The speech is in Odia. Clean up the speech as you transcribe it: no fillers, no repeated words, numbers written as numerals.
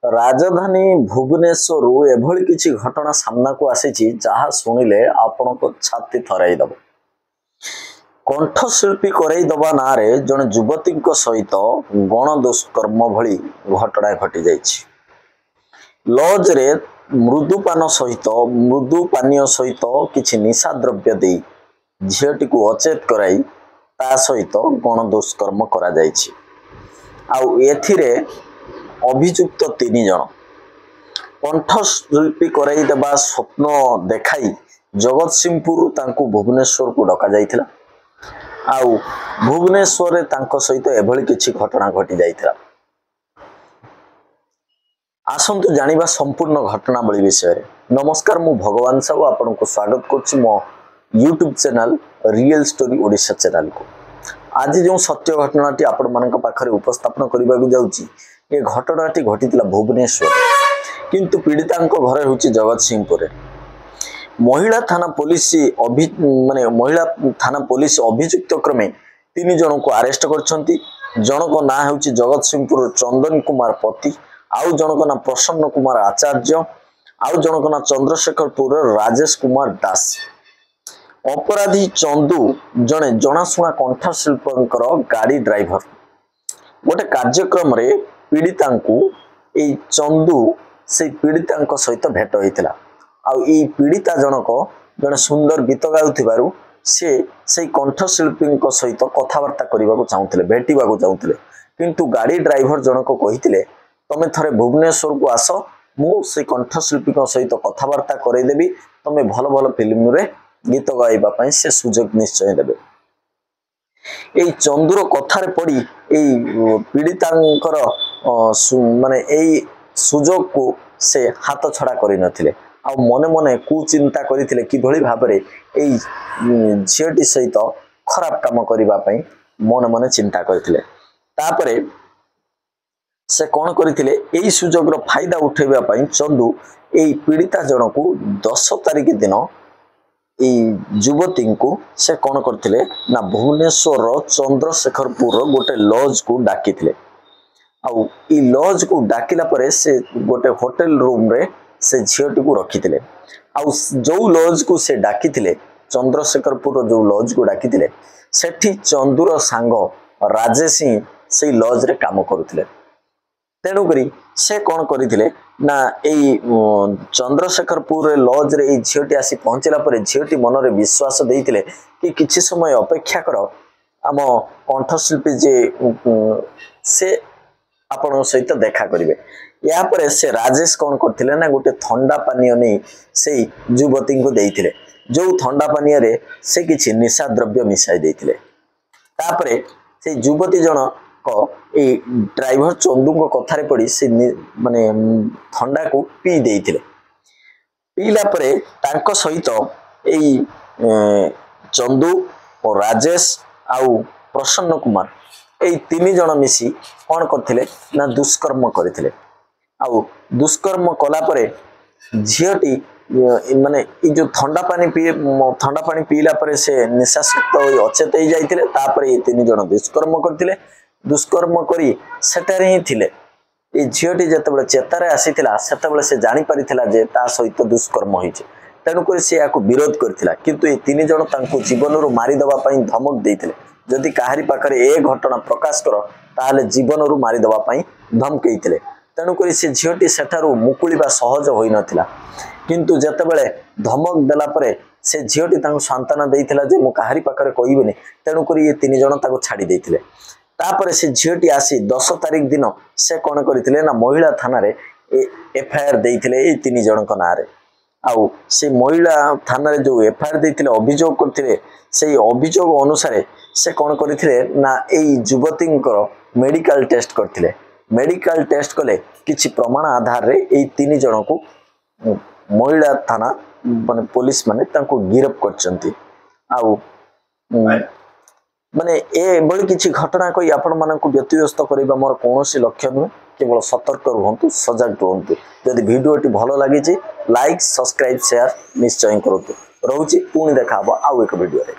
ରାଜଧାନୀ ଭୁବନେଶ୍ୱରରୁ ଏଭଳି କିଛି ଘଟଣା ସାମ୍ନାକୁ ଆସିଛି, ଯାହା ଶୁଣିଲେ ଆପଣଙ୍କ ଛାତି ଥରାଇ ଦେବ। କଣ୍ଠଶିଳ୍ପୀ କରେଇ ଦେବା ନାଁରେ ଜଣେ ଯୁବତୀଙ୍କ ସହିତ ଗଣଦୁଷ୍କର୍ମ ଭଳି ଘଟଣା ଘଟିଯାଇଛି। ଲଜରେ ମୃଦୁପାନ ସହିତ ମୃଦୁ ପାନୀୟ ସହିତ କିଛି ନିଶା ଦ୍ରବ୍ୟ ଦେଇ ଝିଅଟିକୁ ଅଚେତ କରାଇ ତା ସହିତ ଗଣଦୁଷ୍କର୍ମ କରାଯାଇଛି। ଆଉ ଏଥିରେ ଅଭିଯୁକ୍ତ 3 ଜଣ। କଣ୍ଠଶିଳ୍ପୀ କରାଇ ଦେବା ସ୍ୱପ୍ନ ଦେଖାଇ ଜଗତସିଂହପୁର ତାଙ୍କୁ ଭୁବନେଶ୍ୱରକୁ ଡକାଯାଇଥିଲା, ଆଉ ଭୁବନେଶ୍ୱରରେ ତାଙ୍କ ସହିତ ଏଭଳି କିଛି ଘଟଣା ଘଟି ଯାଇଥିଲା। ଆସନ୍ତୁ ଜାଣିବା ସମ୍ପୂର୍ଣ୍ଣ ଘଟଣାବଳୀ ବିଷୟରେ। ନମସ୍କାର, ମୁଁ ଭଗବାନ ସାହୁ ଆପଣଙ୍କୁ ସ୍ୱାଗତ କରୁଛି ମୋ YouTube channel real story Odisha ଚ୍ୟାନେଲକୁ। ଆଜି ଯେଉଁ ସତ୍ୟ ଘଟଣାଟି ଆପଣମାନଙ୍କ ପାଖରେ ଉପସ୍ଥାପନ କରିବାକୁ ଯାଉଛି, ଏ ଘଟଣାଟି ଘଟିଥିଲା ଭୁବନେଶ୍ୱରରେ, କିନ୍ତୁ ପୀଡ଼ିତାଙ୍କ ଘର ହେଉଛି ଜଗତସିଂହପୁରରେ। ମହିଳା ଥାନା ପୋଲିସ ଅଭି ମାନେ ମହିଳା ଥାନା ପୋଲିସ ଅଭିଯୁକ୍ତ କ୍ରମେ 3 ଜଣଙ୍କୁ ଆରେଷ୍ଟ କରିଛନ୍ତି। ଜଣଙ୍କ ନାଁ ହେଉଛି ଜଗତସିଂହପୁର ଚନ୍ଦନ କୁମାର ପତି, ଆଉ ଜଣଙ୍କ ନାଁ ପ୍ରସନ୍ନ କୁମାର ଆଚାର୍ଯ୍ୟ, ଆଉ ଜଣଙ୍କ ନାଁ ଚନ୍ଦ୍ରଶେଖରପୁରର ରାଜେଶ କୁମାର ଦାସ। ଅପରାଧୀ ଚନ୍ଦୁ ଜଣେ ଜଣାଶୁଣା କଣ୍ଠଶିଳ୍ପଙ୍କର ଗାଡ଼ି ଡ୍ରାଇଭର। ଗୋଟେ କାର୍ଯ୍ୟକ୍ରମରେ ପୀଡ଼ିତାଙ୍କୁ ଏଇ ଚନ୍ଦୁ ସେଇ ପୀଡ଼ିତାଙ୍କ ସହିତ ଭେଟ ହେଇଥିଲା, ଆଉ ଏଇ ପୀଡ଼ିତା ଜଣକ ଜଣେ ସୁନ୍ଦର ଗୀତ ଗାଉଥିବାରୁ ସେ ସେଇ କଣ୍ଠଶିଳ୍ପୀଙ୍କ ସହିତ କଥାବାର୍ତ୍ତା କରିବାକୁ ଚାହୁଁଥିଲେ, ଭେଟିବାକୁ ଚାହୁଁଥିଲେ। କିନ୍ତୁ ଗାଡ଼ି ଡ୍ରାଇଭର ଜଣକ କହିଥିଲେ, ତମେ ଥରେ ଭୁବନେଶ୍ୱରକୁ ଆସ, ମୁଁ ସେଇ କଣ୍ଠଶିଳ୍ପୀଙ୍କ ସହିତ କଥାବାର୍ତ୍ତା କରେଇଦେବି, ତମେ ଭଲ ଭଲ ଫିଲ୍ମରେ ଗୀତ ଗାଇବା ପାଇଁ ସେ ସୁଯୋଗ ନିଶ୍ଚୟ ଦେବେ। ଏଇ ଚନ୍ଦୁର କଥାରେ ପଡ଼ି ଏଇ ପୀଡ଼ିତାଙ୍କର ମାନେ ଏଇ ସୁଯୋଗକୁ ସେ ହାତ ଛଡ଼ା କରିନଥିଲେ, ଆଉ ମନେ ମନେ କୁଚିନ୍ତା କରିଥିଲେ କିଭଳି ଭାବରେ ଏଇ ଝିଅଟି ସହିତ ଖରାପ କାମ କରିବା ପାଇଁ ମନେ ମନେ ଚିନ୍ତା କରିଥିଲେ। ତାପରେ ସେ କ'ଣ କରିଥିଲେ? ଏଇ ସୁଯୋଗର ଫାଇଦା ଉଠେଇବା ପାଇଁ ଚନ୍ଦୁ ଏଇ ପୀଡ଼ିତା ଜଣକୁ 10 ତାରିଖ ଦିନ ଏଇ ଯୁବତୀଙ୍କୁ ସେ କ'ଣ କରିଥିଲେ ନା ଭୁବନେଶ୍ୱରର ଚନ୍ଦ୍ରଶେଖରପୁରର ଗୋଟେ ଲଜ୍କୁ ଡାକିଥିଲେ। ଆଉ ଏଇ ଲଜ୍କୁ ଡାକିଲା ପରେ ସେ ଗୋଟେ ହୋଟେଲ ରୁମ୍ରେ ସେ ଝିଅଟିକୁ ରଖିଥିଲେ। ଆଉ ଯୋଉ ଲଜ୍କୁ ସେ ଡାକିଥିଲେ, ଚନ୍ଦ୍ରଶେଖରପୁରର ଯୋଉ ଲଜ୍କୁ ଡାକିଥିଲେ, ସେଠି ଚନ୍ଦୁର ସାଙ୍ଗ ରାଜେଶ ହିଁ ସେଇ ଲଜ୍ରେ କାମ କରୁଥିଲେ। ତେଣୁକରି ସେ କ'ଣ କରିଥିଲେ ନା ଏଇ ଚନ୍ଦ୍ରଶେଖରପୁରରେ ଲଜ୍ରେ ଏଇ ଝିଅଟି ଆସି ପହଞ୍ଚିଲା ପରେ ଝିଅଟି ମନରେ ବିଶ୍ୱାସ ଦେଇଥିଲେ କି କିଛି ସମୟ ଅପେକ୍ଷା କର, ଆମ କଣ୍ଠଶିଳ୍ପୀ ଯିଏ ସେ ଆପଣଙ୍କ ସହିତ ଦେଖା କରିବେ। ଏହାପରେ ସେ ରାଜେଶ କ'ଣ କରିଥିଲେ ନା ଗୋଟେ ଥଣ୍ଡା ପାନୀୟ ନେଇ ସେଇ ଯୁବତୀଙ୍କୁ ଦେଇଥିଲେ, ଯୋଉ ଥଣ୍ଡା ପାନୀୟରେ ସେ କିଛି ନିଶା ଦ୍ରବ୍ୟ ମିଶାଇ ଦେଇଥିଲେ। ତାପରେ ସେଇ ଯୁବତୀ ଜଣକ ଏଇ ଡ୍ରାଇଭର ଚନ୍ଦୁଙ୍କ କଥାରେ ପଡ଼ି ସେ ମାନେ ଥଣ୍ଡାକୁ ପିଇ ଦେଇଥିଲେ। ପିଇଲା ପରେ ତାଙ୍କ ସହିତ ଏଇ ଚନ୍ଦୁ ଓ ରାଜେଶ ଆଉ ପ୍ରସନ୍ନ କୁମାର ଏଇ 3 ଜଣ ମିଶି କ'ଣ କରିଥିଲେ ନା ଦୁଷ୍କର୍ମ କରିଥିଲେ। ଆଉ ଦୁଷ୍କର୍ମ କଲା ପରେ ଝିଅଟି ମାନେ ଏଇ ଯୋଉ ଥଣ୍ଡା ପାଣି ପିଇଲା ପରେ ସେ ନିଶାସକ୍ତ ହୋଇ ଅଚେତ ହେଇଯାଇଥିଲେ। ତାପରେ ଏଇ 3 ଜଣ ଦୁଷ୍କର୍ମ କରିଥିଲେ। ଦୁଷ୍କର୍ମ କରି ସେଠାରେ ହିଁ ଥିଲେ। ଏଇ ଝିଅଟି ଯେତେବେଳେ ଚେତାରେ ଆସିଥିଲା, ସେତେବେଳେ ସେ ଜାଣିପାରିଥିଲା ଯେ ତା ସହିତ ଦୁଷ୍କର୍ମ ହେଇଛି। ତେଣୁକରି ସେ ଏହାକୁ ବିରୋଧ କରିଥିଲା, କିନ୍ତୁ ଏଇ 3 ଜଣ ତାଙ୍କୁ ଜୀବନରୁ ମାରିଦେବା ପାଇଁ ଧମକ ଦେଇଥିଲେ। ଯଦି କାହାରି ପାଖରେ ଏ ଘଟଣା ପ୍ରକାଶ କର, ତାହେଲେ ଜୀବନରୁ ମାରିଦେବା ପାଇଁ ଧମକେଇଥିଲେ। ତେଣୁକରି ସେ ଝିଅଟି ସେଠାରୁ ମୁକୁଳିବା ସହଜ ହୋଇନଥିଲା। କିନ୍ତୁ ଯେତେବେଳେ ଧମକ ଦେଲା ପରେ ସେ ଝିଅଟି ତାଙ୍କୁ ସାନ୍ତ୍ୱନା ଦେଇଥିଲା ଯେ ମୁଁ କାହାରି ପାଖରେ କହିବିନି, ତେଣୁକରି ଏ 3 ଜଣ ତାକୁ ଛାଡ଼ି ଦେଇଥିଲେ। ତାପରେ ସେ ଝିଅଟି ଆସି 10 ତାରିଖ ଦିନ ସେ କ'ଣ କରିଥିଲେ ନା ମହିଳା ଥାନାରେ ଏଫଆଇଆର ଦେଇଥିଲେ ଏଇ 3 ଜଣଙ୍କ ନାଁରେ। ଆଉ ସେ ମହିଳା ଥାନାରେ ଯୋଉ ଏଫଆଇଆର ଦେଇଥିଲେ, ଅଭିଯୋଗ କରିଥିଲେ, ସେଇ ଅଭିଯୋଗ ଅନୁସାରେ ସେ କ'ଣ କରିଥିଲେ ନା ଏଇ ଯୁବତୀଙ୍କର ମେଡିକାଲ ଟେଷ୍ଟ କରିଥିଲେ। ମେଡିକାଲ ଟେଷ୍ଟ କଲେ କିଛି ପ୍ରମାଣ ଆଧାରରେ ଏଇ 3 ଜଣକୁ ମହିଳା ଥାନା ମାନେ ପୋଲିସ ମାନେ ତାଙ୍କୁ ଗିରଫ କରିଛନ୍ତି। ଆଉ ମାନେ ଏଭଳି କିଛି ଘଟଣା କହି ଆପଣମାନଙ୍କୁ ବ୍ୟତିବ୍ୟସ୍ତ କରିବା ମୋର କୌଣସି ଲକ୍ଷ୍ୟ ନୁହେଁ। କେବଳ ସତର୍କ ରୁହନ୍ତୁ, ସଜାଗ ରୁହନ୍ତୁ। ଯଦି ଭିଡ଼ିଓଟି ଭଲ ଲାଗିଛି, ଲାଇକ୍, ସବସ୍କ୍ରାଇବ୍, ସେୟାର ନିଶ୍ଚୟ କରନ୍ତୁ। ରହୁଛି, ପୁଣି ଦେଖା ହବ ଆଉ ଏକ ଭିଡ଼ିଓରେ।